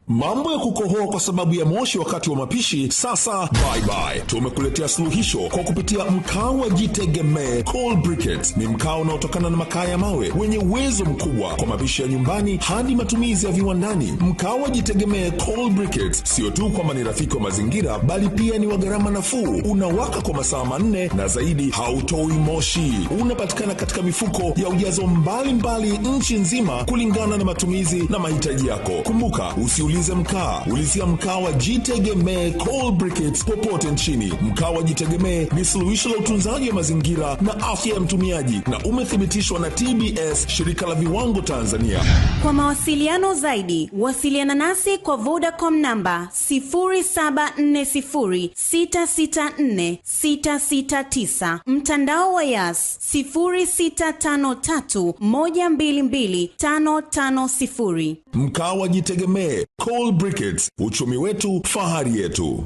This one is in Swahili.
Mambo ya kukohoa kwa sababu ya moshi wakati wa mapishi, sasa bye bye. Tumekuletea suluhisho kwa kupitia mkaa wa Jitegemee Coal Briquettes. Ni mkaa unaotokana na makaa ya mawe wenye uwezo mkubwa kwa mapishi ya nyumbani hadi matumizi ya viwandani. Mkaa wa Jitegemee Coal Briquettes sio tu kwamba ni rafiki wa mazingira, bali pia ni wa gharama nafuu. Unawaka kwa masaa 4 na zaidi, hautoi moshi. Unapatikana katika mifuko ya ujazo mbalimbali nchi nzima kulingana na matumizi na mahitaji yako. Kumbuka, usiulize mkaa, ulizia mkaa wa Jitegemee Coal Briquettes popote nchini. Mkaa wa Jitegemee ni suluhisho la utunzaji wa mazingira na afya ya mtumiaji na umethibitishwa na TBS, shirika la viwango Tanzania. Kwa mawasiliano zaidi, wasiliana nasi kwa Vodacom namba 0740664669, mtandao wa Yas 0653122550. Mkaa wa Jitegemee Coal Briquettes, uchumi wetu, fahari yetu.